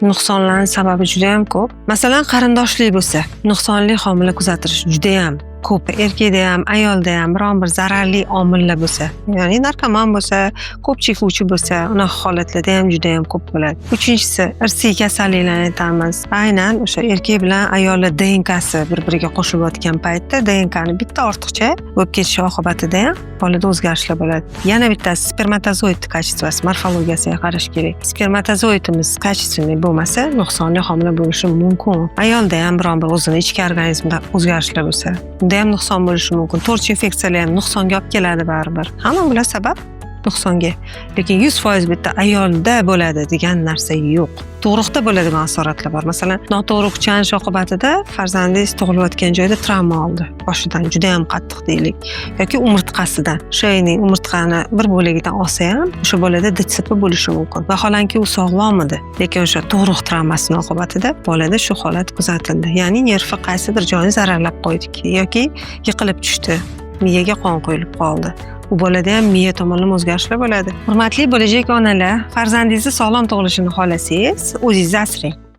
Nuqsonlarni sababi juda ham ko'p. Masalan, qarindoshlik bo'lsa, nuqsonli homila kuzatilishi juda ham ko'p. Erkakda ham, ayolda ham biron bir zararli omillar bo'lsa, ya'ni narkoman bo'lsa, ko'p chekuvchi bo'lsa, unaqa holatlarda ham juda ham ko'p bo'ladi. Uchinchisi, irsiy kasalliklarni aytamiz. Aynan o'sha erkak bilan ayolni DNKsi bir-biriga qo'shilayotgan paytda DNKni bitta ortiqcha bo'lib ketishi oqibatida ham bolada o'zgarishlar bo'ladi. Yana bittasi, spermatozoid качество si, morfologiyasiga qarash kerak. Spermatozoidimiz качественный bo'lmasa, nuqsonli homila bo'lishi mumkin. Ayolda ham biron bir o'zini ichki organizmida o'zgarishlar bo'lsa, unda ham nuqson bo'lishi mumkin. TORCH infeksiyalar ham nuqsonga olib keladi baribir. Hamma bular sabab nuqsonga. Lekin 100% bitta ayolda bo'ladi degan narsa yo'q. Tug'ruqda bo'ladigan asoratlar bor. Masalan, noto'g'ri kuchanish oqibatida farzandingiz tug'ilayotgan joyda travma oldi. Boshidan juda ham qattiq deylik yoki umurtqasidan. Шейный umurtqani bir bo'lagidan olsa ham, o'sha bolada DCP bo'lishi mumkin. Vaholanki u sog'lom edi, lekin o'sha tug'ruq travmasini oqibatida bolada shu holat kuzatildi. Ya'ni nervi qaysidir joyini zararlab qo'ydik yoki yiqilib tushdi, miyaga qon quyilib qoldi. U bolada ham miya tomonlama o'zgarishlar bo'ladi. Hurmatli bo'lajak onalar, farzandingizni sog'lom tug'ilishini xohlasangiz, o'zingizni asrang.